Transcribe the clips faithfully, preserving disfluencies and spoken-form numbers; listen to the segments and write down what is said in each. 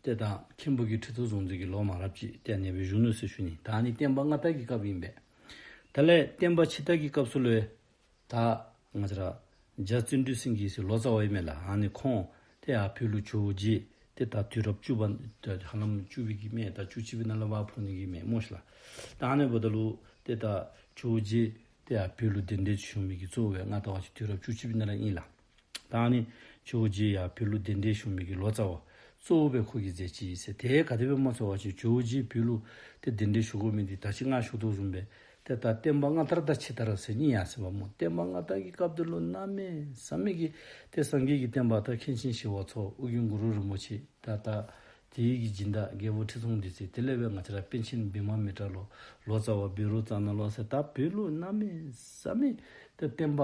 ཏེ་ད་མཁན་པོ་གི་ཁྲི་ཐོག་གཟུངས་བཙོང་གི་ལོ་མང་རབས་ཅིག་ཏེ་ཨ་ནི་སྦེ་བཞུགས་ནུག་ཟེར་ཞུ་ནི། ད་ཨ་ནི་བསྟན་པ་སྔ་དར་གྱི་སྐབས་ཨིན་པས། དེ་ལས་བསྟན་པ་ཕྱི་དར་གྱི་སྐབས་སུ་ལུ་ད་ང་བཅས་ར་རྒྱ་བརྩོན་འགྲུས་སེང་གེ་ཟེར་ལོ་ཙཱ་བ་ཨིན་མས་ལགས། ཨ་ནི་ཁོང་ཏེ་ཡར་བོད་ལུ་ཇོ་བོ་རྗེ་ཏེ་ད་དུས་རབས་བཅུ་པ་ད་ཧ་ལམ་བཅུ་པའི་གི་སྨད་དང་བཅུ་གཅིག་པའི་ནང་ལུ་འབད་ཕོག་ནི་གི་མས་སྨོ་ཤི་ལགས། ད་ཨ་ནི་འབདཝ་ད་ལུ་ཏེ་ད་ཇོ་བོ་རྗེ་ཏེ་ཡར་བོད་ལུ་གདན་འདྲེན་ཞུ་མི་གི་གཙོ་བོ་སྦེ་ང་ལྟ་བ་ཅིན་དུས་རབས་བཅུ་གཅིག་པའི་ནང་ལུ་ཨིན་ལགས། ད་ཨ་ནི་ཇོ་བོ་རྗེ་ཡར་བོད་ལུ་གདན་འདྲེན་ཞུ་མི་གི་ལོ་ཙཱ་བ་གཙོ་བོ་སྦེ་ཁོ་གིས་མཛད་ཅི་ཟེར། ཏེ་ག་དེ་སྦེ་སྨོ་ཟེར་བ་ཅིན་ཇོ་བོ་རྗེ་བོད་ལུ་ཏེ་གདན་འདྲེན་ཞུ་དགོ་མི་འདི་ད་ཅི་ང་ཞུ་དོ་བཟུམ་སྦེ་ཏེ་ད་བསྟན་པ་སྔ་དར་དང་ཕྱི་དར་ཟེར་གཉིས་ཡོད་ཟེར་བ་སྨོ། བསྟན་པ་སྔ་དར་གྱི་སྐབས་དེ་ལུ་གནམ་མེད་ས་མེད་ཀྱི་ཏེ་སངས་རྒྱས་ཀྱི་བསྟན་པ་ད་མཁན་ཆེན་ཞི་བ་འཚོ་ཨོ་རྒྱན་གུ་རུ་རིན་པོ་ཆེ་ད་ད་དེའི་གི་སྦྱིན་བདག་རྒྱལ་པོ་ཁྲི་སྲོང་ལྡེ་བཙན་དེ་ལས་སྦེ་ང་བཅས་ར་པཎ་ཆེན་བི་མ་མི་ཏྲ་ལོ་ལོ་ཙཱ་བ་བཻ་རོ་ཙ་ན་ལོ་ཟེར་ད་བོད་ལུ་གནམ་མེད་ས་མེད་ཏེ་བསྟན་པ་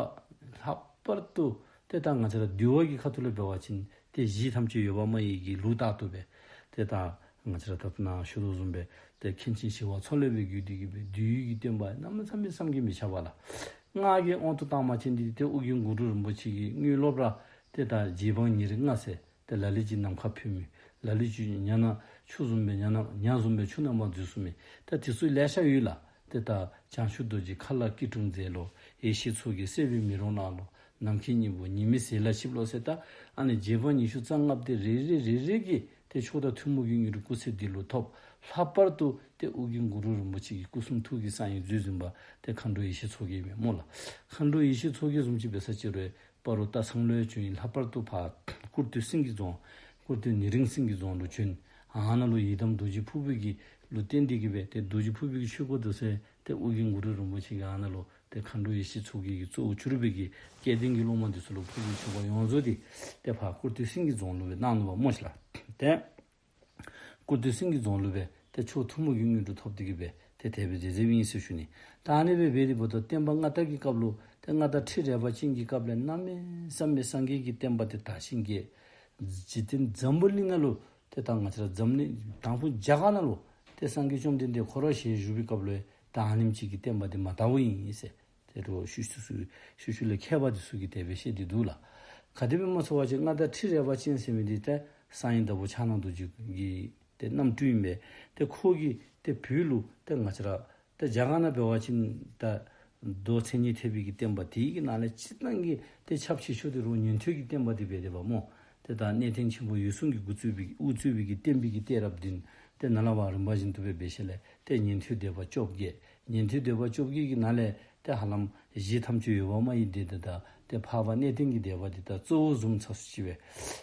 ལྷག་པར་དུ་ཏེ་ད་ང་བཅས་ར་འདུལ་བ་གི་ཁ་ཐུག་ལས་འབད་བ་ཅིན་ཏེ་གཞི་ཐམས་ཅད་ཡོད་པར་སྨྲ་བའི་གི་ལུགས་ལྟར་དུ་སྦེ་ཏེ་ད་ང་བཅས་ར་ད་ལྟོ་ནཱ་ཞུ་དོ་བཟུམ་སྦེ་ཏེ་མཁན་ཆེན་ཞི་བ་འཚོ་ལས་སྦེ་བརྒྱུད་དེ་གི་སྦེ་འདུལ་བའི་གི་བསྟན་པ་གནམ་མེད་ས་མེད་བསམ་གྱིས་མི་ཁྱབ་པ་ལགས། སྔགས་ཀྱི་དབང་དུ་བཏང་བ་ཅིན་འདི་ཏེ་ཨོ་རྒྱན་གུ་རུ་རིན་པོ་ཆེ་གི་དངོས་སློབ་ར་ཏེ་ད་རྗེ་འབངས་ཉེར་ལྔ་ཟེར་ཏེ་ལ་ལུ་ཅིག་ནམ་མཁའ་འཕུར་མི་ལ་ལུ་ཅིག་ཉ་ནང་ཆུ་བཟུམ་སྦེ་ཉ་ནང་ཉ་བཟུམ་སྦེ་ཆུ་ནང་མར་འཛུལ་ཚུགས་མི་ད་དེ་ཚུ་ལེ་ཤ་ཡོད་ལགས། ཏེ་ད་བྱང་ཆུབ་རྡོ་རྗེ་མཁའ་ལ་སྐྱིལ་ཀྲུང་མཛད་ལོ། ཡེ་ཤེས་མཚོ་རྒྱལ་བསད་པའི་མེ་རོ་ནང་ལོ། ནམ་མཁའི་སྙིང་པོ་ཉི་མའི་ཟེར་ལ་ཆིབས་ལོ་ཟེར་ད་ཨ་ནི་རྗེ་འབངས་ཉི་ཤུ་རྩ་ལྔ་པོ་དེ་རེ་རེ་རེ་རེ་གིས་ཏེ་མཆོག་དང་ཐུན་མོང་གི་དངོས་གྲུབ་སྐུ་ཚེ་འདི་ལུ་ཐོབ། ལྷག་པར་དུ་ཏེ་ཨོ་རྒྱན་གུ་རུ་རིན་པོ་ཆེ་གི་སྐུ་གསུང་ཐུགས་ཀྱི་གསང་བའི་མཛོད་འཛིན་པ་ཏེ་མཁའ་འགྲོ་ཡེ་ཤེས་མཚོ་རྒྱལ་ཨིན་མས་སྨོ་ལགས། མཁའ་འགྲོ་ཡེ་ཤེས་མཚོ་རྒྱལ་བཟུམ་ཅིག་འབད་ས་ཅིག་རུང་སྤ་རོ་སྟག་ཚང་ལུ་ཡང་བྱོན། ལྷག་པར་དུ་ཕར་ཀུར་སྟོད་སེང་གེ་རྫོང་ཀུར་སྟོད་ནེ་རིང་སེང་གེ་རྫོང་ལུ་བྱོན། ཨ་ནཱ་ལུ་ཡི་དམ་རྡོ་རྗེ་ཕུར་བུ་གི་ལུ་བརྟེན་ཏེ་གི་སྦེ་ཏེ་རྡོ་རྗེ་ཕུར་བུ་གི་ཆོས་སྐོར་དུ་ཟེར་ཏེ་ཨོ་རྒྱན་གུ་རུ་རིན་པོ་ཆེ་གིས་ཨ་ནཱ་ལུ་ཏེ་མཁའ་འགྲོ་ཡེ་ཤེས་མཚོ་རྒྱལ་གྱིས་གཙོ་བོ་གྱུར་པའི་གི་སྐལ་ལྡན་གྱི་སློབ་མ་འདི་ཚུ་ལུ་ཕུར་བུའི་ཆོས་སྐོར་ཡོངས་རྫོགས་འདི་ཏེ་ཕར་ཀུར་སྟོད་སེང་གེ་རྫོང་ལུ་སྦེ་གནང་ནུག་པ་སྨོ་ཤི་ལགས། ཏེ་ཀུར་སྟོད་སེང་གེ་རྫོང་ལུ་སྦེ་ཏེ་མཆོག་ཐུན་མོང་གི་དངོས་གྲུབ་ཐོབ་སྟེ་གི་སྦེ་ཏེ་དེ་སྦེ་མཛད་མཛདཔ་ཨིན་ཟེར་ཞུ་ནི། ད་ཨ་ནི་སྦེ་འབད་དེ་འབདཝ་ད་བསྟན་པ་སྔ་དར་གྱི་སྐབས་ལུ་ཏེ་མངའ་བདག་ཁྲི་རལ་པ་ཅན་གྱི་སྐབས་ལས་གནམ་མེད་ས་མེད་སངས་རྒྱས་ཀྱི་བསྟན་པ་དེ་དར་ཞིང་རྒྱས། འཇིག་རྟེན་འཛམ་བུ་གླིང་ནང་ལུ་ཏེ་ད་ང་བཅས་ར་འཛམ་གླིང་དང་ཕུ་རྒྱ་གར་ནང་ལུ་ཏེ་སངས་རྒྱས་བཅོམ་ལྡན་འདས་ཁོ་ར་ཞལ་བཞུགས་པའི་སྐབས་ལུ་ད་ཨ་ནེམ་ཅིག་གི་བསྟན་པ་དེ་མ་དརཝ་ཨིན་ཟེར། ཏེ་རོགས་ཤུལ་ཤུལ་ཤུལ་ཤུལ་ལས་མཁས་པ་འདི་ཚུ་གིས་དེ་སྦེ་བཤད་དེ་འདུག་ལགས། ག་དེ་སྦེ་སྨོ་ཟེར་བ་ཅིན་མངའ་བདག་ཁྲི་རལ་པ་ཅན་ཟེར་མི་འདི་ཏེ་གསང་བའི་བདག་པོ་ཕྱག་ན་རྡོ་རྗེ་གི་ཏེ་རྣམ་སྤྲུལ་ཨིན་པས། ཏེ་ཁོ་གིས་ཏེ་བོད་ལུ་ཏེ་ང་བཅས་ར་ཏེ་རྒྱ་གར་ནང་འབད་བ་ཅིན་ད་མདོ་མཚན་ཉིད་ཐེག་པའི་གི་བསྟན་པ་དེའི་གི་ནང་ལས་སྤྱིར་བཏང་གི་ཏེ་ཁྱབ་ཆེ་ཤོས་དེ་རོགས་ཉན་ཐོས་ཀྱི་བསྟན་པ་དེ་སྦེ་དེ་སྦེ་སྨོ། ཏེ་ད་གནས་བརྟན་ཆེན་པོ་འོད་སྲུང་གིས་འགོ་བཙུགས་པའི་དབུ་གཙོས་པའི་གི་བསྟན་པའི་གི་གཏད་རབས་བདུན། ཏེ་ནཱ་ལས་ཕར་རིམ་པ་བཞིན་དུ་སྦེ་འབད་ཞིནམ་ལས་ཏེ་ཉན་ཐོས་སྡེ་པ་བཅོ་བརྒྱད། ཉན་ཐོས་སྡེ་པ་བཅོ་བརྒྱད་ཀྱི་ནང་ལས་ཏེ་ཧ་ལམ་གཞི་ཐམས་ཅད་ཡོད་པར་སྨྲ་བའི་སྡེ་འདི་དང་ཏེ་འཕགས་པ་གནས་བརྟན་གྱི་སྡེ་པ་འདི་ད་གཙོ་བོ་བཟུམ་ཚུགས་སུ་ཅིག་སྦེ་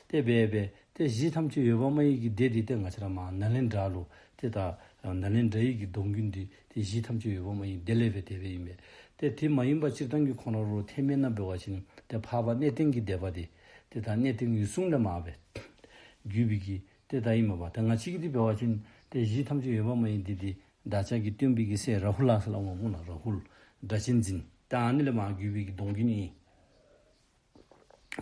ཏེ་འབད་སྦེ་ཏེ་གཞི་ཐམས་ཅད་ཡོད་པར་སྨྲ་བའི་གི་སྡེ་འདི་ཏེ་ང་བཅས་ར་མར་ནཱ་ལེནྡྲ་ལུ་ཏེ་ད་ནཱ་ལེནྡྲ་ཡི་གི་སྡོམ་རྒྱུན་འདི་ཏེ་གཞི་ཐམས་ཅད་ཡོད་པར་སྨྲ་བའི་སྡེ་ལས་སྦེ་དེ་སྦེ་ཨིན་པས། ཏེ་དེ་མ་ཡིན་པ་སྤྱིར་བཏང་གི་ཁོང་ར་རོགས་ཐེག་དམན་ནང་འབད་བ་ཅིན་ཏེ་འཕགས་པ་གནས་བརྟན་གྱི་སྡེ་པ་འདི་ཏེ་ད་གནས་བརྟན་འོད་སྲུང་ལས་མར་སྦེ་བརྒྱུད་པའི་གི་ཏེ་ད་ཨིན་མས་པ། ད་ང་བཅས་ཀྱི་འདི་འབད་བ་ཅིན་ཏེ་གཞི་ཐམས་ཅད་ཡོད་པར་སྨྲ་བའི་སྡེ་འདི་བདག་ཅག་གི་སྟོན་པའི་གི་སྲས་རཱ་ཧུ་ལ་ཟེར་སླབ་འོང་སྨོ་ལགས། རཱ་ཧུལ་སྒྲ་གཅན་འཛིན། ད་ཨ་ནི་ལས་མར་བརྒྱུད་པའི་གི་སྡོམ་རྒྱུན་ཨིན།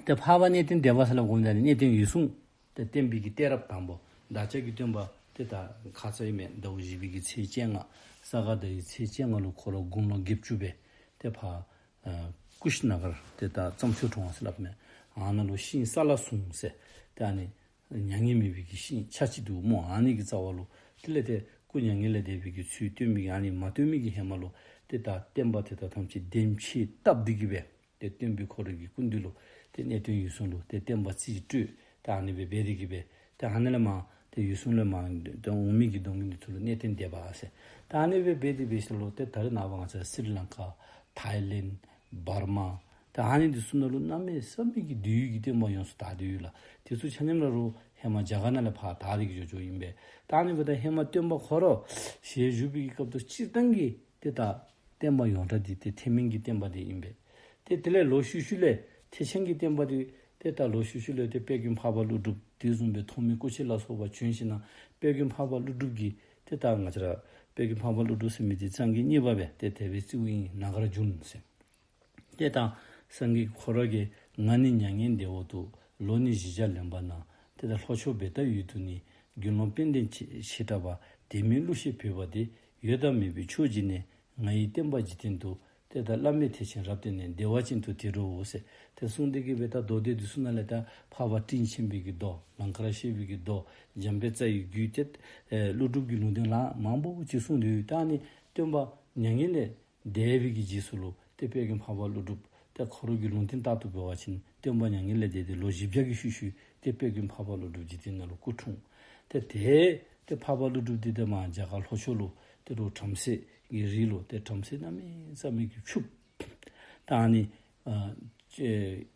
ཏེ་འཕགས་པ་གནས་བརྟན་སྡེ་པ་ཟེར་སླབ་དགོ་མི་འདི་ནི་གནས་བརྟན་འོད་སྲུང་ཏེ་བསྟན་པའི་གི་གཏད་རབས་དང་པོ་བདག་ཅག་གི་སྟོན་པ་ཏེ་ད་ཁ་ཙ་ཨིན་མས། ཟླཝ་བཞི་པའི་གི་ཚེས་བཅོ་ལྔ་ས་ག་ཟླ་བའི་ཚེས་བཅོ་ལྔ་ལུ་ཁོ་ར་དགུང་ལོ་བརྒྱད་ཅུ་སྦེ་ཏེ་ཕར་ཨ་ཀུ་ཤི་ན་གར་ཏེ་ད་རྩྭ་མཆོག་གྲོང་ཟེར་སླབ་མས། ཨ་ནཱ་ལུ་ཤིང་ས་ལ་ཟུང་ཟེར་ཏེ་ཨ་ནི་མྱ་ངན་མེད་པའི་གི་ཤིང་ཆ་ཅིག་འདུག་སྨོ། ཨ་ནི་གི་རྩ་བ་ལུ་དེ་ལས་ཏེ་སྐུ་མྱ་ངན་ལས་འདས་པའི་གི་ཚུལ་སྟོན་མི་གི་ཨ་ནི་མ་སྟོན་མི་གི་ཧེ་མ་ལུ་ཏེ་ད་བསྟན་པ་དེ་དག་ཐམས་ཅད་བདེན་བཞི་བཏབ་སྟེ་གི་སྦེ་ཏེ་སྟོན་པའི་ཁོ་རའི་གི་སྐུ་མདུན་ལུ་ཏེ་གནས་བརྟན་འོད་སྲུང་ལུ་ཏེ་བསྟན་པ་རྩིས་སྤྲོད། ཏེ་ཨ་ནི་སྦེ་འབད་དེ་གི་སྦེ་ཏེ་ཨ་ནི་ལས་མར་ཏེ་འོད་སྲུང་ལས་མར་ཏེ་འོང་མི་གི་སྡོམ་རྒྱུན་འདི་ཚུ་ལུ་གནས་བརྟན་སྡེ་པ་ཟེར། ཏེ་ཨ་ནི་སྦེ་འབད་དེ་འབད་ཞིནམ་ལས་ཏེ་ད་རེས་ནངས་པ་ང་བཅས་སི་རི་ལང་ཀ་ཐའི་ལེནཌ་འབར་མ་ཏེ་ཨ་ནི་འདི་ཚུ་ནང་ལུ་གནམ་མེད་ས་མེད་ཀྱི་འདུལ་བའི་གི་བསྟན་པ་ཡོངས་སུ་དར་ཏེ་ཡོད་ལགས། དེ་ཚུ་ཆ་མཉམ་ར་རོགས་ཧེ་མ་རྒྱ་གར་ནང་ལས་ཕར་དར་ཏེ་གི་འགྱོ་འགྱོཝ་ཨིན་པས། ད་ཨ་ནི་འབདཝ་ད་ཧེ་མ་སྟོན་པ་ཁོ་ར་ཞལ་བཞུགས་པའི་གི་སྐབས་དུ་སྤྱིར་བཏང་གི་ཏེ་ད་བསྟན་པ་ཡོངས་གྲགས་འདི་ཏེ་ཐེག་དམན་གྱི་བསྟན་པ་འདི་ཨིན་པས། ཏེ་དེ་ལས་ལོག་ཤུལ་ཤུལ་ལས་ཐེག་ཆེན་གྱི་བསྟན་པ་འདི་ཏེ་ད་ལོག་ཤུལ་ཤུལ་ལས་ཏེ་དཔལ་མགོན་འཕགས་པ་ཀླུ་སྒྲུབ་དེ་བཟུམ་སྦེ་ཐོགས་མེད་སྐུ་མཆེད་ལ་སོགས་པ་བྱོན་ཞིནམ་ལས་དཔལ་མགོན་འཕགས་པ་ཀླུ་སྒྲུབ་ཀྱིས་ཏེ་ད་ང་བཅས་ར་དཔལ་མགོན་འཕགས་པ་ཀླུ་སྒྲུབ་ཟེར་མི་འདི་གཙང་གི་གཉེར་པ་སྦེ་ཏེ་དེ་སྦེ་རྩིཝ་ཨིན། ན་ག་ར་ཛུན་ཟེར། ཏེ་ད་སངས་རྒྱས་ཁོ་ར་གིས་ང་ནི་མྱ་ངན་འདས་འོག་ཏུ། ལོ་ནི་བཞི་བརྒྱ་ལོན་པ་ན། ཏེ་ད་ལྷོ་ཕྱོགས་བེ་ཏའི་ཡུལ་དུ་ནི། དགེ་སློང་དཔལ་ལྡན་ཆེ་བྱེ་བྲག་པ། དེ་མིན་ཀླུ་ཞེས་བོས་པ་དེ། ཡོད་དང་མེད་པའི་ཕྱོགས་ཀྱི་གནས། ང་ཡི་བསྟན་པ་འཇིག་རྟེན་དུ། ཏེ་ད་བླ་མེད་ཐེག་ཆེན་རབ་བརྟན་ནས། བདེ་བ་ཅན་དུ་དེ་འགྲོའོ་ཟེར་ཏེ་གསུངས་ཏེ་གི་སྦེ་ད་མདོ་སྡེ་འདི་ཚུ་ནང་ལས་ད་འཕགས་པ་སྤྲིན་ཆེན་པོའི་གི་མདོ། ལང་ཀར་གཤེགས་པའི་གི་མདོ། འཇམ་དཔལ་རྩ་བའི་རྒྱུད་ཏེ་ཨེ་ཀླུ་སྒྲུབ་ཀྱི་ལུང་བསྟན་ལ་མང་པོ་ཅིག་གསུངས་ཏེ་ཡོད། ད་ཨ་ནི་སྟོན་པ་མྱ་ངན་ལས་འདས་པའི་གི་རྗེས་སུ་ལུ་ཏེ་དཔལ་མགོན་འཕགས་པ་ཀླུ་སྒྲུབ་ཏེ་ཁོ་ར་གི་ལུང་བསྟན་ལྟར་དུ་འབད་བ་ཅིན་སྟོན་པ་མྱ་ངན་ལས་འདས་ཏེ་ལོ་བཞི་བརྒྱ་གི་ཤུལ་ཤུལ་ཏེ་དཔལ་མགོན་འཕགས་པ་ཀླུ་སྒྲུབ་འཇིག་རྟེན་ནང་ལུ་སྐུ་འཁྲུངས། ཏེ་དེ་ཏེ་འཕགས་པ་ཀླུ་སྒྲུབ་འདི་ཏེ་མར་རྒྱ་གར་ལྷོ་ཕྱོགས་ལུ་ཏེ་རུ་བྲམ་ཟེ་གི་རིགས་ལུ་ཏེ་བྲམ་ཟེ་གནམ་མེད་ས་མེད་ཀྱི་ཕྱུགཔོ། ད་ཨ་ནི་ཨ་ཅེ་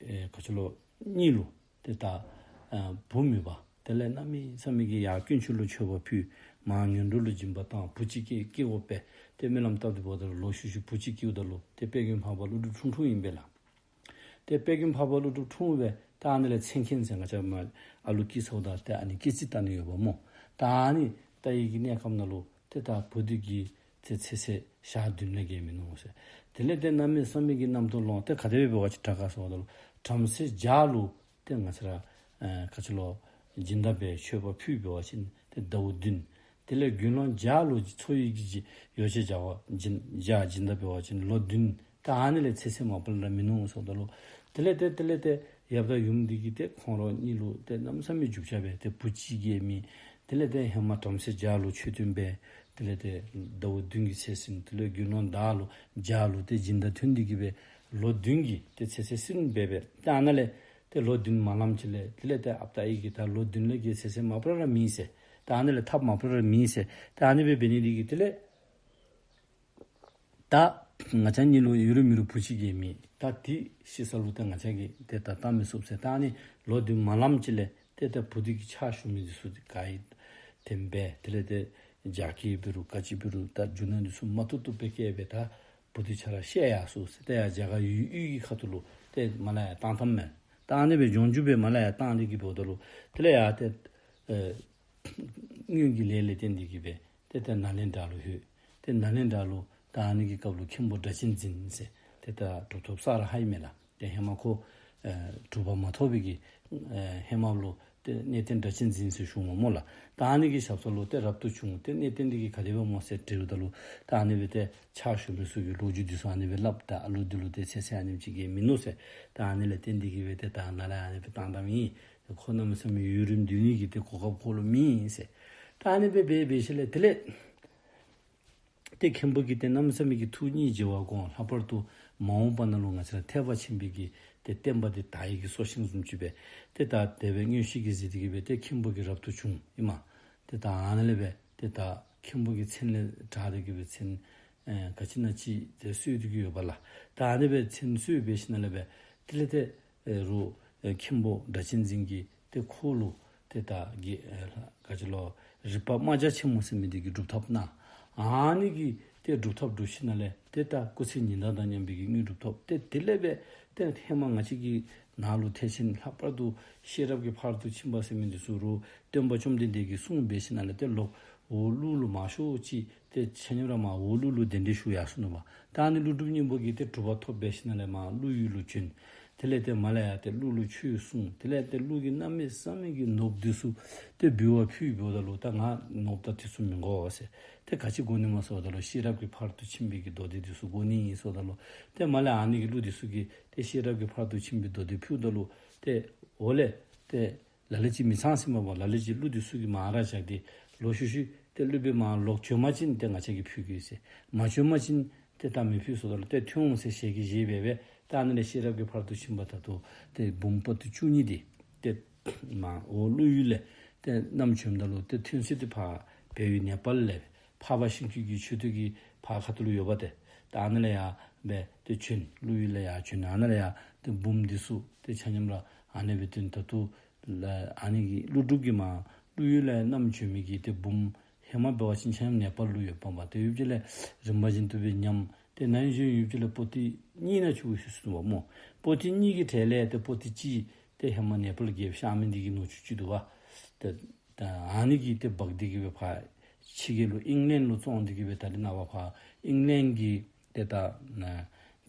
ཨེ་ག་ཅི་ལོ་གཉིས་ལུ་ཏེ་ད་ཨ་བུ་མེད་པ། དེ་ལས་གནམ་མེད་ས་མེད་ཀྱི་ཡར་དཀོན་མཆོག་ལུ་མཆོད་པ་ཕུལ། མར་ངན་འགྲོ་ལུ་སྦྱིན་པ་བཏང་། བུ་ཅིག་སྐྱེ་སྐྱེཝ་སྦེ་ཏེ་སྨོན་ལམ་བཏབ་སྟེ་འབདཝ་ད་ལུ་ལོ་ཤུལ་ཤུལ་བུ་ཅིག་སྐྱེཝ་ད་ལུ་ཏེ་དཔལ་མགོན་འཕགས་པ་ཀླུ་སྒྲུབ་འཁྲུངས་འཁྲུངསམ་ཨིན་པས་ལགས། ཏེ་དཔལ་མགོན་འཕགས་པ་ཀླུ་སྒྲུབ་འཁྲུངས་སྦེ་ད་ཨ་ནི་ལས་མཚན་མཁན་ཟེར་ང་བཅས་མར་ཨ་ལུ་སྐྱེས་ཚརཝ་ད་ཏེ་ཨ་ནི་སྐྱེས་རྩིས་བལྟ་ནི་ཡོདཔ་སྨོ། ད་ཨ་ནི་བལྟ་ནི་གི་གནས་སྐབས་ནང་ལུ་ཏེ་ད་བུ་འདི་གི་ཏེ་ཚེ་ཚད་ཞག་བདུན་ལས་བརྒལ་མིན་ནུག་ཟེར། དེ་ལས་ཏེ་གནམ་མེད་ས་མེད་ཀྱི་རྣམ་རྟོག་ལངས། ཏེ་ག་དེ་སྦེ་འབད་བ་ཅིན་དྲག་ག་ཟེརཝ་ད་ལུ་བྲམ་ཟེ་བརྒྱ་ལུ་ཏེ་ང་བཅས་ར་ཨེ་ག་ཅི་ལོ་སྦྱིན་བདག་སྦེ་མཆོད་པ་ཕུལ་འབད་བ་ཅིན་ཏེ་ཟླཝ་བདུན། དེ་ལས་དགེ་སློང་བརྒྱ་ལུ་འཚོ་བའི་གི་ཡོ་བྱད་བྱ་བ་སྦྱིན་བྱ་སྦྱིན་བདག་འབད་བ་ཅིན་ལོ་བདུན། ད་ཨ་ནི་ལས་ཚེ་ཚད་མ་པ་ལས་ར་མིན་ནུག་ཟེརཝ་ད་ལུ་དེ་ལས་ཏེ་དེ་ལས་ཏེ་ཡབ་དང་ཡུམ་འདི་གིས་ཏེ་ཁོང་ར་གཉིས་ལུ་ཏེ་གནམ་མེད་ས་མེད་རྒྱུ་ཆ་སྦེ་ཏེ་བུ་གཅིག་གིས་མེད། དེ་ལས་ཏེ་ཧེ་མ་བྲམ་ཟེ་བརྒྱ་ལུ་མཆོད་རྟེན་སྦེ་དེ་ལས་ཏེ་ཟླཝ་བདུན་གྱི་ཚེ་ཟིན། དེ་ལས་དགེ་སློང་བརྒྱ་ལུ་བརྒྱ་ལུ་ཏེ་སྦྱིན་བདག་ཐོན་ཏེ་གི་སྦེ་ལོ་བདུན་གྱི་ཏེ་ཚེ་ཚད་ཟིན་སྦེ་སྦེ་ཏེ་ཨ་ནཱ་ལས་ཏེ་ལོ་བདུན་མ་ལངམ་ཅིག་ལས་དེ་ལས་ཏེ་ཨཔ་ད་ཨའི་གིས་ད་ལོ་བདུན་ལས་བརྒལ་ཚེ་ཚད་མ་པ་ར་མེད་ཟེར། ད་ཨ་ནི་ལས་ཐབས་མ་པ་ར་མེད་ཟེར། ད་ཨ་ནི་སྦེ་འབད་ནི་འདི་གིས་དེ་ལས་ད་ང་བཅས་གཉིས་ལུ་ཡོད་རུང་མེད་རུང་བུ་གཅིག་གིས་མེད། ད་འདི་ཤི་ས་ལུ་ད་ང་བཅས་ཀྱིས་ཏེ་ད་བལྟ་མི་ཚུགས་ཟེར། ད་ཨ་ནི་ལོ་བདུན་མ་ལངམ་ཅིག་ལས་ཏེ་ད་བུ་འདི་གི་ཕྱག་ཞུ་མི་འདི་ཚུ་ག་ཡི་དེམ་སྦེ་དེ་ལས་ཏེ་རྒྱགས་ཁེ་འབད་རུང་ག་ཅི་འབད་རུང་ད་རྒྱུ་ནོར་འདི་ཚུ་མ་ཐུབ་ཐུབ་སྦེ་བསྐྱལ་སྦེ་ད་བུ་འདི་ཆ་ར་བཤལ་ཡར་སོང་ཟེར། ཏེ་ཡར་རྒྱ་གར་ཡུལ་དབུས་ཀྱི་ཁ་ཐུག་ལུ་ཏེ་མར་ལས་ཡར་བཏང་བཏངམ་མས། ད་ཨ་ནི་སྦེ་ལྗོངས་རྒྱུ་སྦེ་མར་ལས་ཡར་བཏང་སྟེ་གི་འབདཝ་ད་ལུ་དེ་ལས་ཡར་ཏེ་ཨེ་སྔོན་གྱི་ལས་ལས་བརྟེན་ཏེ་གི་སྦེ་ཏེ་ད་ནཱ་ལེནྡྲ་ལུ་ལྷོད། ཏེ་ནཱ་ལེནྡྲ་ལུ་ད་ཨ་ནི་གི་སྐབས་ལུ་མཁན་པོ་སྒྲ་གཅན་འཛིན་ཟེར་ཏེ་ད་གྲུབ་ཐོབ་ས་ར་ཧ་ཨིན་མས་ལགས། ཏེ་ཧེ་མ་ཁོ་ཨེ་གྲུབ་པ་མ་ཐོབ་པའི་གི་ཨེ་ཧེ་མ་ལུ་ཏེ་གནས་བརྟན་སྒྲ་གཅན་འཛིན་ཟེར་ཞུཝ་སྨོ་ལགས། ད་ཨ་ནི་གི་ཞབས་ས་ལུ་ཏེ་རབ་ཏུ་བྱུང་། ཏེ་གནས་བརྟན་འདི་གིས་ག་དེ་སྦེ་སྨོ་ཟེར་དྲིཝ་ད་ལུ་ད་ཨ་ནི་སྦེ་ཏེ་ཕྱག་ཞུ་མི་ཚུ་གིས་ལོ་རྒྱུས་འདི་ཚུ་ཨ་ནི་སྦེ་སླབ། ད་ཨ་ལུ་འདི་ལུ་ཏེ་ཚེ་ཚད་ཨ་ནེམ་ཅིག་གིས་མིན་ནུག་ཟེར། ད་ཨ་ནི་ལས་བརྟེན་ཏེ་གི་སྦེ་ཏེ་ད་ནཱ་ལས་ཨ་ནི་སྦེ་བཏང་བཏངམ་ཨིན། ཁོ་གནམ་མེད་ས་མེད་ཡུན་རིངམོ་སྡོད་ནི་གི་ཏེ་གོ་སྐབས་ཁོ་ལུ་མེད་ཟེར། ད་ཨ་ནི་སྦེ་འབད་འབད་ཞིནམ་ལས་དེ་ལས་ཏེ་མཁན་པོ་གིས་ཏེ་གནམ་མེད་ས་མེད་ཀྱི་ཐུགས་སྙིང་རྗེ་བ་དགོངས། ལྷག་པར་དུ་མ་འོངས་པ་ནང་ལུ་ང་བཅས་ར་ཐེག་པ་ཆེན་པོའི་གི་ཏེ་བསྟན་པ་འདི་དར་ནི་གི་སྲོག་ཤིང་བཟུམ་ཅིག་སྦེ་ཏེ་ད་དེ་སྦེ་མངོན་ཤེས་ཀྱིས་གཟིགས་ཏེ་གི་སྦེ་ཏེ་མཁན་པོ་གིས་རབ་ཏུ་བྱུང་ཨིན་མས། ཏེ་ད་ཨ་ནཱ་ལས་སྦེ་ཏེ་ད་མཁན་པོ་གི་མཚན་ལས་དྲངས་ཏེ་གི་སྦེ་མཚན་ཨེ་ག་ཅི་ན་ཅིག་ཏེ་གསོལ་ཏེ་གི་ཡོདཔ་ལགས། ད་ཨ་ནི་སྦེ་མཚན་གསོལ་འབད་ཞིནམ་ལས་སྦེ་དེ་ལས་ཏེ་ཨེ་རུ་ཨེ་མཁན་པོ་སྒྲ་གཅན་འཛིན་གྱིས་ཏེ་ཁོ་ལུ་ཏེ་ད་གི་ཨེ་ག་ཅི་ལོ་རིག་པ་རྨ་བྱ་ཆེན་མོ་ཟེར་མི་འདི་གི་སྒྲུབ་ཐབས་གནང་། ཨ་ནི་གི་ཏེ་སྒྲུབ་ཐབས་སྒྲུབ་ཞིནམ་ལས་ཏེ་ད་སྐུ་ཚེ་ཉི་ཟླ་དང་མཉམ་པའི་གི་དངོས་གྲུབ་ཐོབ། ཏེ་དེ་ལས་སྦེ་ཏེ་ཧེ་མ་ང་བཅས་ཀྱི་ནང་ལུ་ཐེག་ཆེན་ལྷག་པར་དུ་ཤེས་རབ་ཀྱི་ཕ་རོལ་ཏུ་ཕྱིན་པ་ཟེར་མི་འདི་ཚུ་རུ་སྟོན་པ་བཅོམ་ལྡན་འདས་ཀྱིས་གསུངས་འབད་ཞིནམ་ལས་ཏེ་ལོག་འོག་ཀླུ་ལུ་མར་ཤོག་ཅིག་ཏེ་ཆ་མཉམ་ར་མར་འོག་ཀླུ་ལུ་གདན་འདྲེན་ཞུ་ཡར་སོ་ནུག་པ། ད་ཨ་ནི་ཀླུ་སྒྲུབ་སྙིང་པོ་གིས་ཏེ་གྲུབ་པ་ཐོབ་འབད་ཞིནམ་ལས་མར་ཀླུ་ཡུལ་ལུ་བྱོན། དེ་ལས་ཏེ་མར་ལས་ཡར་ཏེ་ཀླུ་ལུ་ཆོས་གསུངས། དེ་ལས་ཏེ་ཀླུ་གིས་གནམ་མེད་ས་མེད་ཀྱི་ནོར་བུ་འདི་ཚུ་ཏེ་འབུལ་བ་ཕུལ་འབདཝ་ད་ལུ་ད་ང་ནོར་བུ་དང་འདི་ཚུ་མི་དགོ་ཟེར། ཏེ་ག་ཅི་དགོ་ནི་སྨོ་ཟེརཝ་ད་ལུ་ཤེས་རབ་ཀྱི་ཕ་རོལ་ཏུ་ཕྱིན་པའི་གི་མདོ་སྡེ་འདི་ཚུ་དགོ་ནི་ཨིན་ཟེརཝ་ད་ལུ་ཏེ་མར་ལས་ཨ་ནི་གི་ཀླུ་འདི་ཚུ་གིས་ཏེ་ཤེས་རབ་ཀྱི་ཕ་རོལ་ཏུ་ཕྱིན་པའི་མདོ་སྡེ་ཕུལཝ་ད་ལུ་ཏེ་འོག་ལས་ཏེ་ལ་ལུ་ཅིག་མི་ཚང་ཟེར་མ་པ་ལ་ལུ་ཅིག་ཀླུ་འདི་ཚུ་གིས་མར་ར་བཞག་སྟེ་ལོག་ཤུལ་ཤུལ་ཏེ་ཀླུ་སྦེ་མར་ལོག་བྱོན་པ་ཅིན་ཏེ་ང་བཅས་ཀྱིས་ཕུལ་གེ་ཟེར། མ་བྱོན་པ་ཅིན་ཏེ་ད་མི་ཕུལ་ཟེརཝ་ད་ལུ་ཏེ་ཐོན་འོང་ཟེར་ཞལ་གྱིས་བཞེས་འབད་སྦེ་ད་ཨ་ནི་ལས་ཤེས་རབ་ཀྱི་ཕ་རོལ་ཏུ་ཕྱིན་པ་ད་ལྟོ་ཏེ་འབུམ་པོ་ཏི་བཅུ་གཉིས་འདི་ཏེ་མར་འོག་ཀླུ་ཡུལ་ལས་ཏེ་བསྣམས་བྱོནམ་ད་ལུ་ཏེ་ཐོན་ས་འདི་ཕར་བལ་ཡུལ་ནེ་པཱལ་ལས་འཕགས་པ་ཤིང་ཀུན་གྱི་མཆོད་རྟེན་གྱི་ཕར་ཁ་ཐུག་ལུ་ཡོདཔ་ཏེ། ད་ཨ་ནི་ལས་ཡར་སྦེ་ཏེ་བྱོན། ཀླུ་ཡུལ་ལས་ཡར་བྱོན། ཨ་ནི་ལས་ཡར་ཏེ་འབུམ་འདི་ཚུ་ཏེ་ཆ་མཉམ་ར་ཨ་ནི་སྦེ་ཏེ་ད་ལྟོ་ལས་ཨ་ནི་གི་ཀླུ་སྒྲུབ་ཀྱིས་མར་ཀླུ་ཡུལ་ལས་བསྣམས་བྱོན་མི་གི་ཏེ་འབུམ་ཧེ་མ་འབད་བ་ཅིན་ཆ་མཉམ་ནེ་པཱལ་ལུ་ཡོདཔ་མས། ཏེ་ཡུདཔ་ཅིག་ལས་རིམ་པ་བཞིན་དུ་སྦེ་ཉམས། ཏེ་ནཱ་ཡུལ་ཡུདཔ་ཅིག་ལས་པོ་ཏི་གཉིས་ནང་ཆུང་ཀུ་ཤོས་ཤོས་འདུག་པ་སྨོ། པོ་ཏི་གཉིས་ཀྱི་གྲས་ལས་ཏེ་པོ་ཏི་གཅིག་ཏེ་ཧེ་མ་ནེ་པཱལ་གྱིས་བཤལ་མི་འདི་གི་ནུ་གཅུང་ཅིག་འདུག་པ། ཏེ་ད་ཨ་ནི་གིས་ཏེ་འབག་སྟེ་གི་སྦེ་ཕར་ཕྱི་རྒྱལ་ལུ་ཨིང་ལེནཌ་ལུ་བཙོང་སྟེ་གི་སྦེ་ད་རེས་ནངས་པ་ཕར་ཨིང་ལེནཌ་གི་ཏེ་ད་ན་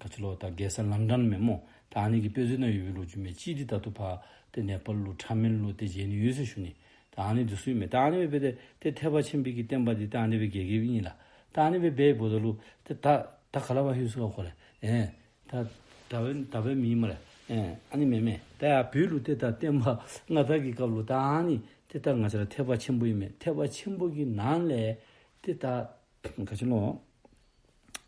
ག་ཅི་ལོ་ད་རྒྱལ་ས་ལཱན་ཌཱན་མས་སྨོ། ད་ཨ་ནི་གི་དཔེ་མཛོད་ནང་ཡོད་པའི་ལོ་རྒྱུས་མས། གཅིག་འདི་ད་ལྟོ་ཕར་ཏེ་ནེ་པཱལ་ལུ་ཁྲ་མེན་ལུ་ཏེ་མཇལ་ནི་ཡོད་ཟེར་ཞུ་ནི། ད་ཨ་ནི་འདི་ཚུ་ཨིན་མས། ད་ཨ་ནི་སྦེ་འབད་དེ་ཏེ་ཐེག་པ་ཆེན་པོའི་གི་བསྟན་པ་འདི་ད་ཨ་ནི་སྦེ་རྒྱས་རྒྱསཔ་ཨིན་ལགས། ད་ཨ་ནི་སྦེ་འབདཝ་ད་ལུ་ཏེ་ད་ད་ག་ལས་ཕར་ལྷོད་སོང་ག་ཁོ་ར། ཨེ་ད་ད་བན་ད་བན་མེན་སྨ་རེ། ཨེ་ཨ་ནི་མེན་མེན། ད་ཡར་བོད་ལུ་ཏེ་ད་བསྟན་པ་སྔ་དར་གྱི་སྐབས་ལུ་ད་ཨ་ནི་ཏེ་ད་ང་བཅས་ར་ཐེག་པ་ཆེན་པོ་ཨིན་མས། ཐེག་པ་ཆེན་པོ་གི་ནང་ལས་ཏེ་ད་ག་ཅི་ལོ།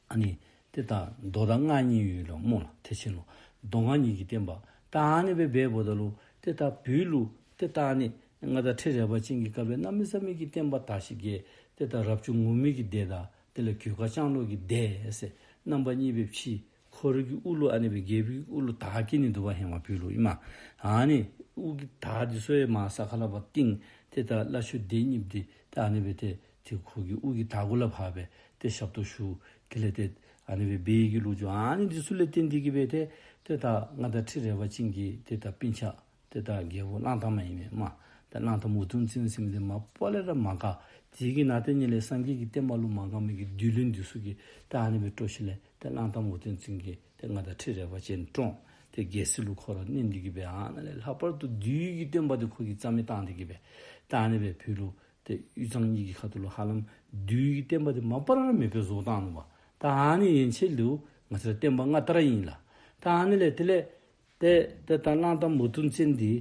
ཨ་ནི་ཏེ་ད་མདོ་དང་སྔགས་གཉིས་ཡོད་ལོ་སྨོ་ལགས། ཐེག་ཆེན་ལུ་མདོ་སྔགས་གཉིས་ཀྱི་བསྟན་པ། ད་ཨ་ནི་སྦེ་འབདཝ་ད་ལུ་ཏེ་ད་བོད་ལུ་ཏེ་ད་ཨ་ནི་མངའ་བདག་ཁྲི་རལ་པ་ཅན་གྱི་སྐབས་ལས་གནམ་མེད་ས་མེད་ཀྱི་བསྟན་པ་དར་ཞིང་རྒྱས། ཏེ་ད་རབ་བྱུང་ངུར་སྨྲིག་གི་སྡེ་དང་དེ་ལས་གོས་དཀར་ལྕང་ལོ་གི་སྡེ་ཟེར་རྣམ་པ་གཉིས་སྦེ་ཕྱེ། ཁོ་རའི་གི་དབུ་ལུ་ཨ་ནི་སྦེ་རྒྱལ་པོའི་དབུ་ལུ་དར་བཀལ་ནི་འདུག་པ། ཧེ་མ་བོད་ལུ་ཨིན་མས། ཨ་ནི་དབུ་གི་དར་འདི་ཚུ་ཡང་མར་ས་ཁ་ལས་ཕར་བཏིང་། ཏེ་ད་བླ་མཆོད་སྡེ་གཉིས་འདི་ད་ཨ་ནི་སྦེ་ཏེ་ཏེ་ཁོ་གི་དབུ་གི་དར་གུ་ལས་ཕར་སྦེ་ཏེ་ཞབས་ཏོག་ཞུ། དེ་ལས་ཏེ་ཨ་ནི་སྦེ་འབད་ཡི་གི་ལོ་རྒྱུས། ཨ་ནི་འདི་ཚུ་ལས་བརྟེན་ཏེ་གིས་སྦེ་ཏེ་ཏེ་ད་མངའ་བདག་ཁྲི་རལ་པ་ཅན་གྱི་ཏེ་ད་སྤུན་ཆ་ཏེ་ད་རྒྱལ་པོ་གླང་དར་མ་ཨིན་མས་སྨོ། ད་གླང་དར་མ་འུ་དུམ་བཙན་ཟེར་མི་འདི་མ་པ་ལས་ར་མ་དགའ། དེ་གི་ནང་དེ་ཉིད་ལས་སངས་རྒྱས་ཀྱི་བསྟན་པ་ལུ་མ་དགའ་མི་གི་བདུད་བློན་འདི་ཚུ་གིས་ད་ཨ་ནི་སྦེ་སྤྲོ་ཞིནམ་ལས་ད་གླང་དར་མ་འུ་དུམ་བཙན་གྱིས་ཏེ་མངའ་བདག་ཁྲི་རལ་པ་ཅན་བཀྲོངས། ཏེ་རྒྱལ་སྲིད་ལུ་ཁོ་ར་གནོན་ཏེ་གིས་སྦེ་ཨ་ནཱ་ལས་ལྷག་པར་དུ་བདུད་ཀྱི་བསྟན་པ་འདི་ཁོ་གིས་རྩ་མེད་བཏང་སྟེ་གིས་སྦེ་ད་ཨ་ནི་སྦེ་བོད་ལུ་ཏེ་དབུས་གཙང་གཉིས་ཀྱི་ཁ་ཐུག་ལུ་ཧ་ལམ་བདུད་ཀྱི་བསྟན་པ་འདི་མ་པ་ལས་ར་མེདཔ་སྦེ་བཟོ་བཏང་ནུག་པ། ད་ཨ་ནི་ཡན་ཆད་ལུ་ང་བཅས་ར་བསྟན་པ་སྔ་དར་ཨིན་ལགས། ད་ཨ་ནི་ལས་དེ་ལས་ཏེ་ཏེ་ད་གླང་དར་མ་འུ་དུམ་བཙན་འདི་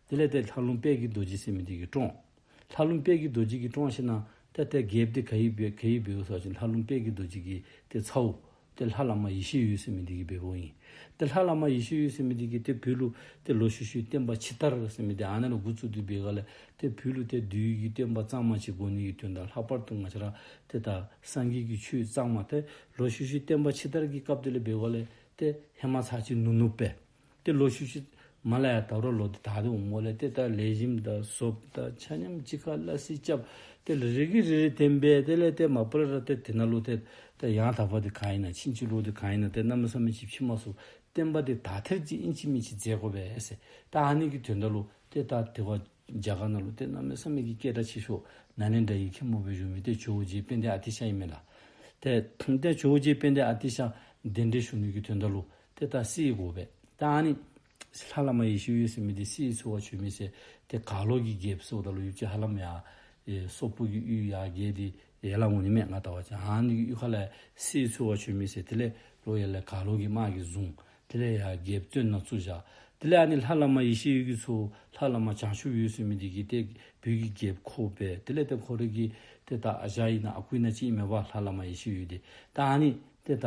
དེ་ལས་ཏེ་ལྷ་ལུང་དཔལ་གྱི་རྡོ་རྗེ་ཟེར་མི་འདི་གིས་བཀྲོངས། ལྷ་ལུང་དཔལ་གྱི་རྡོ་རྗེ་གིས་བཀྲོངས་ཞིནམ་ལས་ཏེ་ཏེ་རྒྱལཔོ་འདི་ག་གིས་འབད་ག་གིས་འབདཝ་ཟེར་བ་ཅིན་ལྷ་ལུང་དཔལ་གྱི་རྡོ་རྗེ་གི་ཏེ་ཚ་བོ་ཏེ་ལྷ་བླ་མ་ཡེ་ཤེས་འོད་ཟེར་མི་འདི་གིས་འབདཝ་ཨིན། ཏེ་ལྷ་བླ་མ་ཡེ་ཤེས་འོད་ཟེར་མི་འདི་གིས་ཏེ་བོད་ལུ་ཏེ་ལོག་ཤུལ་ཤུལ་བསྟན་པ་ཕྱི་དར་ཟེར་མི་འདི་ཨ་ནཱ་ལུ་འགོ་བཙུགས་ཏེ་འབད་སྒང་ལས་ཏེ་བོད་ལུ་ཏེ་བདུད་ཀྱི་བསྟན་པ་གཙང་མ་ཅིག་དགོ་ནི་གི་དོན་དག་ལྷག་པར་དུ་ང་བཅས་ར་ཏེ་ད་སངས་རྒྱས་ཀྱི་ཆོས་གཙང་མ་ཏེ་ལོག་ཤུལ་ཤུལ་བསྟན་པ་ཕྱི་དར་གྱི་སྐབས་དེ་ལས་འབད་སྒང་ལས་ཏེ་ཧེ་མ་ཚར་གཅིག་ནུབ་ནུབ་སྦེ་ཏེ་ལོག་ཤུལ་ཤུལ་མར་ལས་ཡར་ད་རུང་ལོག་སྟེ་ད་དེ་འོངམ་ལས་ཏེ་ད་ལེགས་ཤོམ་དང་ཟོགཔ་དང་ཆ་མཉམ་གཅིག་ཁར་སླ་བསྲེ་རྐྱབ། ཏེ་རེ་གི་རེ་རེ་བསྟན་པ་དེ་ལས་ཏེ་མ་པ་ལས་ར་ཏེ་དེ་ནང་ལུ་ཏེ་ད་ཡང་དག་པ་འདི་ག་ཨིན་ན་ཕྱིན་ཅི་ལོག་འདི་ག་ཨིན་ན་ཏེ་གནམ་མེད་ས་མེད་ཅིག་ཕྱེ་མ་ཚུགས། བསྟན་པ་འདི་དག་ཐེར་ཅིག་ཨིན་ཅི་མིན་ཅི་མཛད་དགོ་པས་ཟེར། ད་ཨ་ནི་གི་དོན་དག་ལུ་ཏེ་ད་དེ་བ་རྒྱ་གར་ནང་ལུ་ཏེ་གནམ་མེད་ས་མེད་ཀྱི་སྐད་གྲགས་ཆེ་ཤོས་ནཱ་ལེནྡྲ་གི་མཁན་པོ་སྦེ་བཞུགས་མི་ཏེ་ཇོ་བོ་རྗེ་དཔལ་ལྡན་ཨ་ཏི་ཤ་ཨིན་མས་ལགས། ཏེ་ཏེ་ཇོ་བོ་རྗེ་དཔལ་ལྡན་ཨ་ཏི་ཤ་གདན་འདྲེན་ཞུ་ནི་གི་དོན་དག་ལུ་ཏེ་ད་གསེར་དགོ་པས། ད་ཨ་ནི་ལྷ་བླ་མ་ཡེ་ཤེས་འོད་ཟེར་མི་འདི་གསེར་འཚོལ་བར་བྱོན་མི་ཟེར་ཏེ་གར་ལོག་གི་རྒྱལཔོ་ཟེརཝ་ད་ལུ་ཡུལ་གྱི་ཧ་ལམ་ཡར་ཨེ་སོག་པོ་གི་ཡུལ་ཡར་བརྒལ་ཏེ་ཡར་ལས་འོང་ནི་མས། ང་བལྟ་བ་ཅིན་ཨ་ནི་གི་ཡུལ་ཁ་ལས་གསེར་འཚོལ་བར་བྱོན་མི་ཟེར་དེ་ལས་ལོག་ཡར་ལས་གར་ལོག་གི་དམག་གིས་བཟུང་། དེ་ལས་ཡར་རྒྱལཔོ་བཙོན་ནང་བཙུགས་བཞག། དེ་ལས་ཨ་ནི་ལྷ་བླ་མ་ཡེ་ཤེས་འོད་ཀྱི་ཚའོ་ལྷ་བླ་མ་བྱང་ཆུབ་འོད་ཟེར་མི་འདི་གིས་ཏེ་བོད་ཀྱི་རྒྱལཔོ་ཁོ་འབད། དེ་ལས་ཏེ་ཁོ་རའི་གི་ཏེ་ད་ཨ་ཞང་ཨིན་ན་ཨ་ཁུ་ཨིན་ན་ཅིག་ཨིན་མས་པ་ལྷ་བླ་མ་ཡེ་ཤེས་འོད་འདི། ད་ཨ་ནི་ཏེ་ད་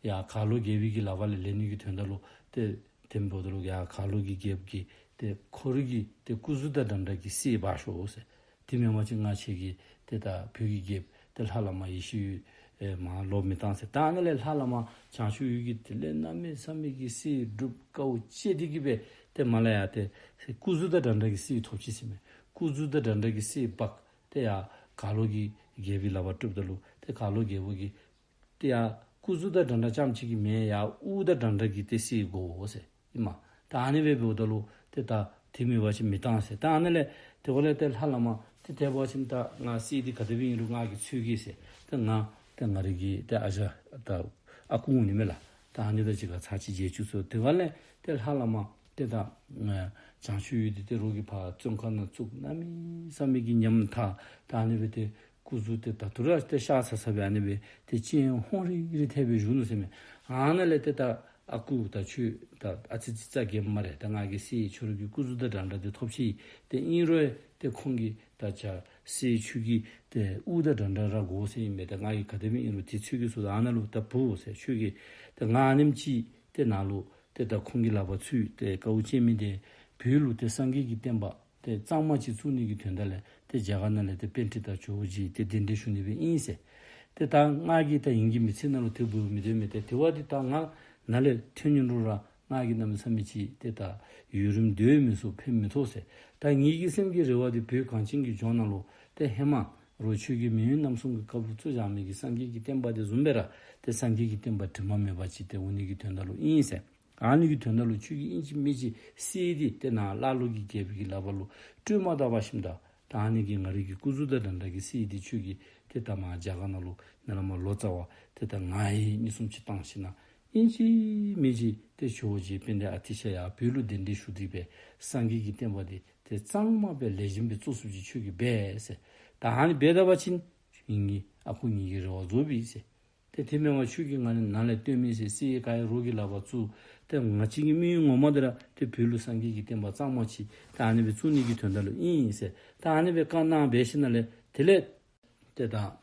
ཡར་གར་ལོག་རྒྱལ་པོའི་གི་ལག་པ་ལས་ལེན་ནི་གི་དོན་དག་ལུ་ཏེ་དེ་འབདཝ་ད་ལུ་ཡར་གར་ལོག་གི་རྒྱལཔོ་གིས་ཏེ་ཁོ་རའི་གི་ཏེ་སྐུ་གཟུགས་དང་འདྲ་འདྲ་གི་གསེར་འབག་ཤོག་ཟེར། དེ་མེན་པ་ཅིན་ང་ཁྱེད་ཀྱི་ཏེ་ད་བོད་ཀྱི་རྒྱལཔོ་ཏེ་ལྷ་བླ་མ་ཡེ་ཤེས་འོད་ཨེ་མར་ལོག་མི་བཏང་ཟེར། ད་ཨ་ནཱ་ལས་ལྷ་བླ་མ་བྱང་ཆུབ་འོད་ཀྱིས་དེ་ལས་གནམ་མེད་ས་མེད་ཀྱི་གསེར་བསྒྲུབ། དཀའཝ་སྤྱད་དེ་གིས་སྦེ་ཏེ་མར་ལས་ཡར་ཏེ་སྐུ་གཟུགས་དང་འདྲ་འདྲ་གི་གསེར་ཐོབ་ཅི་ཟེར་མས། སྐུ་གཟུགས་དང་འདྲ་འདྲ་གི་གསེར་འབག། ཏེ་ཡར་གར་ལོག་གི་རྒྱལ་པོའི་ལག་པར་སྤྲོདཔ་ད་ལུ་ཏེ་གར་ལོག་རྒྱལ་པོ་གིས་ཏེ་ཡར་སྐུ་གཟུགས་དང་འདྲ་འདྲ་རྐྱངམ་ཅིག་གིས་མེན། ཡར་དབུ་དང་འདྲ་འདྲ་གི་ཏེ་གསེར་དགོ་ཟེར་ཨིན་མས། ད་ཨ་ནི་སྦེ་འབདཝ་ད་ལུ་ཏེ་ད་དེ་མེན་པ་ཅིན་མི་བཏང་ཟེར། ད་ཨ་ནཱ་ལས་དེ་འབདཝ་ལས་ཏེ་ལྷ་བླ་མ་ཏེ་དེ་འབད་བ་ཅིན་ད་ང་གསེར་འདི་ག་དེ་སྦེ་ཨིན་རུང་ང་གིས་འཚོལ་གེ་ཟེར། ད་ང་ད་ང་རའི་གི་ད་ཨ་ཞང་ད་ཨ་ཁུ་འོང་ནི་མས་ལགས། ད་ཨ་ནི་དང་གཅིག་ཁར་ཚར་གཅིག་མཇལ་བཅུག་ཟེར། དེ་འབདཝ་ལས་ཏེ་ལྷ་བླ་མ་ཏེ་ད་བྱང་ཆུབ་འོད་འདི་ཏེ་རོགས་ཀྱིས་ཕར་བཙོན་ཁང་ནང་བཙུགས། གནམ་མེད་ས་མེད་ཀྱི་ཉམ་ཐག། ད་ཨ་ནི་སྦེ་ཏེ་སྐུ་གཟུགས་ཏེ་ད་ལྟོ་ར་ཏེ་ཤ་ཚ་ཚ་སྦེ་ཨ་ནི་སྦེ་ཏེ་སྤྱན་ཧོང་རིག་རིག་ཐལ་སྦེ་བཞུགས་ནུག་ཟེར་མས། ཨ་ནཱ་ལས་ཏེ་ད་ཨ་ཁུ་ད་ཁྱོད་ད་ཨ་ཙི་ཙི་རྩ་འགེངས་སྨ་རེ། ད་ང་གིས་གསེར་ཁྱོད་རའི་གི་སྐུ་གཟུགས་དང་འདྲ་འདྲ་ཏེ་ཐོབ་ཅི། ཏེ་ཨིན་རུང་ཏེ་ཁོང་གིས་ད་ཅ་གསེར་ཁྱོད་ཀྱི་ཏེ་དབུ་དང་འདྲ་འདྲ་ར་དགོ་ཟེར་ཨིན་པས། ད་ང་གིས་ག་དེ་སྦེ་ཨིན་རུང་ཏེ་འཚོལ་གེ་ཟེར། ཨ་ནཱ་ལུ་ད་བུ་ཟེར་ཁྱོད་ཀྱིས་ད་ང་ཨ་ནེམ་ཅིག་ཏེ་ནཱ་ལུ་ཏེ་ད་ཁོང་གི་ལག་པར་ཚུད་དེ་དཀའཝ་སྤྱད་མི་འདི་བོད་ལུ་ཏེ་སངས་རྒྱས་ཀྱི་བསྟན་པ་ཏེ་གཙང་མ་ཅིག་བཙུགས་ནི་གི་དོན་དག་ལས་ཏེ་རྒྱ་གར་ནང་ལས་ཏེ་པཎྜི་ཏ་ཇོ་བོ་རྗེ་ཏེ་གདན་འདྲེན་ཞུ་ནི་སྦེ་ཨིན་ཟེར། ཏེ་ད་ང་གིས་ད་ཨིང་གི་མི་ཚེ་ནང་ལུ་དེ་འབད་མི་འདོད་མི་ཏེ་དེ་བ་འདི་ད་ང་ནཱ་ལས་ཐོན་ནི་རུང་ར་ང་གིས་གནམ་མེད་ས་མེད་ཅིག་ཏེ་ད་ཡུན་རིངམོ་སྡོད་མི་ཚུགས་ཕན་མི་ཐོགས་ཟེར། ད་ངེ་གི་སེམས་ཀྱི་རེ་བ་འདི་བོད་གངས་ཅན་གྱི་ལྗོངས་ནང་ལུ་ཏེ་ཧེ་མ་རོགས་ཆོས་རྒྱལ་མེས་དབོན་རྣམ་གསུམ་གྱི་སྐབས་ལུ་བཙུགས་བཞག་མི་གི་སངས་རྒྱས་ཀྱི་བསྟན་པ་འདི་བཟུམ་སྦེ་ར་ཏེ་སངས་རྒྱས་ཀྱི་བསྟན་པ་དྲི་མ་མེད་པ་ཅིག་ཏེ་འོང་ནི་གི་དོན་དག་ལུ་ཨིན་ཟེར། ཨ་ནི་གི་དོན་དག་ལུ་ཁྱོད་ཀྱིས་ཨིན་ཅི་མིན་ཅི་གསེར་འདི་ཏེ་ནཱ་ཀླ་ཀློ་གི་རྒྱལ་པོ་གི་ལག་པ་ལུ་སྤྲོད་མ་ད་པར་ཞིནམ་ད་ད་ཨ་ནི་གི་ང་རའི་གི་སྐུ་གཟུགས་དང་འདྲ་འདྲ་གི་གསེར་འདི་ཁྱོད་ཀྱིས་ཏེ་ད་མར་རྒྱ་གར་ནང་ལུ་ནཱ་ལས་མར་ལོག་རྩ་བར་ཏེ་ད་ང་ཡི་གཉིས་གསུམ་ཅིག་བཏང་ཞིནམ་ན་ཨིན་ཅི་མིན་ཅི་ཏེ་ཇོ་བོ་རྗེ་དཔལ་ལྡན་ཨ་ཏི་ཤ་ཡར་བོད་ལུ་གདན་འདྲེན་ཞུ་སྟེ་སྦེ་སངས་རྒྱས་ཀྱི་བསྟན་པ་འདི་ཏེ་གཙང་མ་སྦེ་ལེགས་ཤོམ་སྦེ་བཙུགས་ཚུགསཔ་ཅིག་ཁྱོད་ཀྱིས་འབད་ཟེར། ད་ཨ་ནི་འབད་ད་པ་ཅིན་ངེ་གི་ཨ་ཁུ་ངེ་གི་རེ་བ་རྫོགས་པས་ཟེར། ཏེ་ ཏེ་དེ་མེན་པར་ཁྱོད་ཀྱིས་ང་ལུ་ནཱ་ལས་བཏོན་མི་ཟེར་སྲིད་ག་ཡེ་རོགས་ཀྱི་ལག་པར་བཙུགས། ཏེ་ང་བཅས་ཀྱི་དམིགས་ཡུལ་ངོ་མ་འདི་ར་ཏེ་བོད་ལུ་སངས་རྒྱས་ཀྱི་བསྟན་པ་གཙང་མ་ཅིག་ཏེ་ཨ་ནི་སྦེ་བཙུགས་ནི་གི་དོན་དག་ལུ་ཨིན་ཟེར། ད་ཨ་ནི་སྦེ་བཀའ་གནང་འབད་ཞིནམ་ལས་དེ་ལས་ཏེ་ད་